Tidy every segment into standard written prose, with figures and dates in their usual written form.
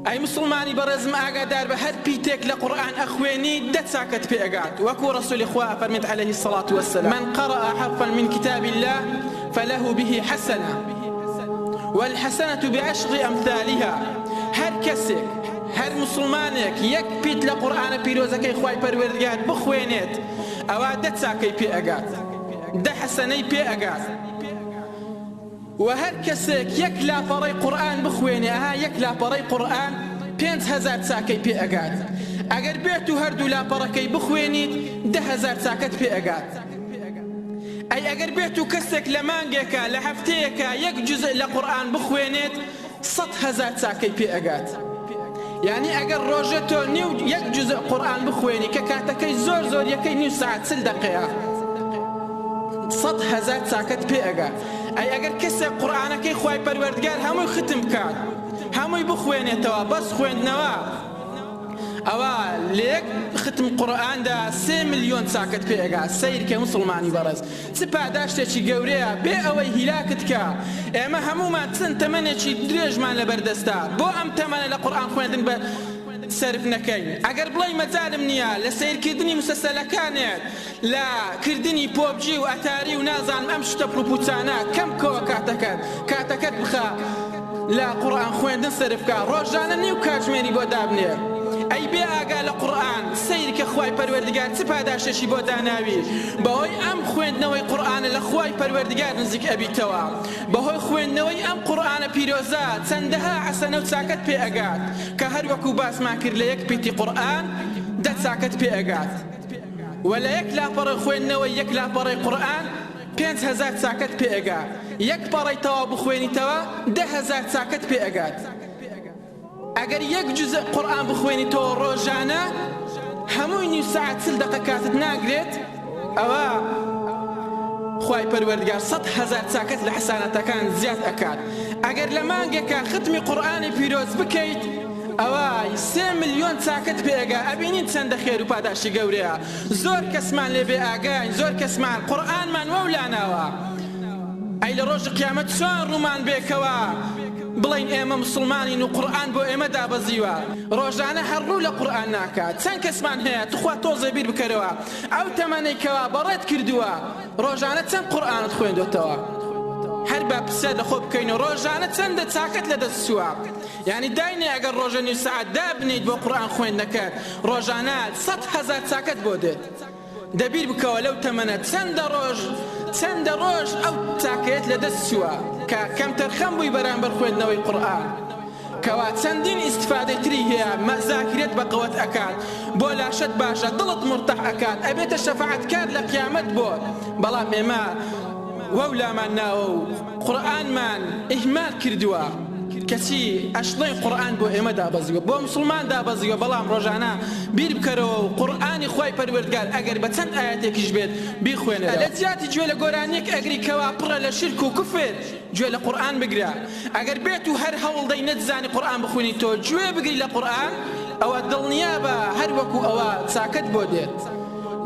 ئەی موسڵمانی بەڕێزم ئاگادار بە هەر پیتێک لە قورئان ئەخوێنی دە چاکەت پێ ئەگات وەکو ڕەسولی خوا ئەفەرمێت علیه الصلاة والسلام من قرأ حرفا من کتاب اللە فله به حسنە والحسنة بعشر امثالها هەر کەسێک هەر موسڵمانێک یەک پیت لە قورئانە پیرۆزەکەی خوای پەروەردگار بخوێنێت ئەوا دە چاکەی پێ ئەگات دە حەسەنەی پێ ئەگات. وە هەر کەسێک یەک لاپەڕەی قورئان بخوێنێ ئەها یەک لاپەڕەی قورئان 5000 چاکەی پێ ئەگات ئەگەر بێت و هەردوو لاپەڕەکەی بخوێنیت 10,000 چاکەت پێ ئەگات ئەی ئەگەر بێت و کەسێک لە مانگێکا لە هەفتەیەکا یەک جوزء لە قورئان بخوێنێت 100,000 چاکەی پێ ئەگات یانی ئەگەر ڕۆژێ تۆ نیو یەک جوزء قورئان بخوێنی کە کاتەکەی زۆر زۆر یەکەی نیو سەعات چل دەقەیە 100,000 چاکەت پێ ئەگات ئەی ئەگەر کەسێک قورئانەکەی خوای پەروەردگار هەمووی ختم بکات هەمووی بخوێنێتەوە بەس خوێندنەوە ئەوا لە یەک ختم قورئاندا سێ ملیۆن چاکەت پێ ئەگات سەیرکە موسڵمانی بەڕێز چ پاداشتێکی گەورەیە بێ ئەوەی هیلاکت کا ئێمە هەموومان چەند تەمەنێکی درێژمان لەبەردەستە بۆ ئەم تەمەنە لە قورئان خوێندن بە سەرف نەکەین ئەگەر بڵێی مەجالم نییە لە سەیرکردنی مسەسەلەکانێت لە کردنی پۆبجی و ئەتاری و نازانم ئەم شتە پڕوپوچانە کەم بکەوە کاتەکەت کاتەکەت بخە لە قورئان خوێندن سەرف بکە ڕۆژانە نیو کاتژمێری بۆ دابنێ ئەی بێ ئاگا لە قورئان سەیرکە خوای پەروەردگار چ پاداشتێکی بۆ داناوی بەهۆی ئەم خوێندنەوەی قورئانە لە خوای پەروەردگار نزیک ئەبیتەوە بەهۆی خوێندنەوەی ئەم قورئانە پیرۆزە چەندەها حەسەنە و چاکەت پێ ئەگات کە هەروەکو باسمان کرد لە یەک پیتی قورئان دە چاکەت پێ ئەگات وە لە یەک لاپەڕە خوێندنەوەی یەک لاپەڕەی قورئان 5000 چاکەت پێ ئەگا یەک پەڕەی تەواو بخوێنیتەوە 10,000 چاکەت پێ ئەگات ئەگەر یەک جوزء قورئان بخوێنیتەوە ڕۆژانە هەمووی نیو سەعات چل دەقە کاتت ناگرێت ئەوا خوای پەروەردگار 100,000 چاکەت لە حەساناتەکان زیاد ئەکات ئەگەر لە مانگێکا ختمی قورئانی پیرۆز بکەیت ئەوا سێ ملیۆن چاکەت پێ ئەگا ئەبینین چەندە خێر و پاداشتی گەورەیە زۆر کەسمان لێ بێ ئاگاین زۆر کەسمان قورئانمان وەو لاناوە ئەی لە ڕۆژی قیامەت چۆن ڕوومان بێکەوە بڵێین ئێمە موسڵمانین و قورئان بۆ ئێمە دابەزیوە ڕۆژانە هەر ڕوو لە قورئان ناکات چەند کەسمان هەیە توخوا تۆزێ بیر بکەرەوە ئەو تەمەنەی کەوا بەڕێت کردووە ڕۆژانە چەند قورئانت خوێندۆتەوە هەر با پرسیار لە خۆ بکەین و ڕۆژانە چەندە چاکەت لەدەست چووە یانی داینێ ئەگەر ڕۆژە نیو سەعات دابنێیت بۆ قورئان خوێندنەکەت ڕۆژانە 100,000 چاکەت بۆ دێت دە بیر بکەوە لەو تەمەنە چەندە ڕۆژ چەندە ڕۆژ ئەو چاکەیەت لەدەست چووە کە کەمتەرخەم بووی بەرامبەر خوێندنەوەی قورئان کەوا چەندین ئیستفادەی تری هەیە زاکرەت بە قوت ئەکات بۆ لاشەت باشە دڵت مورتاح ئەکات ئەبێتە شەفاعەتکار لە قیامەت بۆت بەڵام ئێمە وەو لامان ناوە و قورئانمان ئیهمال کردووە کەچی ئەشڵێن قورئان بۆ ئێمە دابەزیوە بۆ موسڵمان دابەزیوە بەڵام ڕۆژانە بیر بکەرەوە و قورئانی خوای پەروەردگار ئەگەر بە چەند ئایەتێکیش بێت بیخوێنەرەوە لە جیاتی گوێ لە گۆرانیەک ئەگری کەوا پڕە لە شیرک و کوفر گوێ لە قورئان بگرە ئەگەر بێت و هەر هەوڵدەی نەتزانی قورئان بخوێنی تۆ گوێ بگری لە قورئان ئەوە دڵنیابە هەر وەکو ئەوە چاکەت بۆ دێت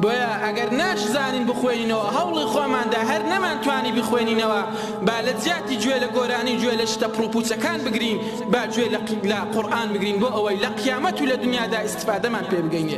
بۆیە ئەگەر ناشزانین بخوێنینەوە هەوڵی خۆماندا هەر نەمانتوانی بخوێنینەوە با لە جیاتی گوێ لە گۆرانی و گوێ لە شتە پڕوپوچەکان بگرین با گوێ لە قورئان بگرین بۆ ئەوەی لە قیامەت و لە دنیادا ئیستفادەمان پێ بگەینێت.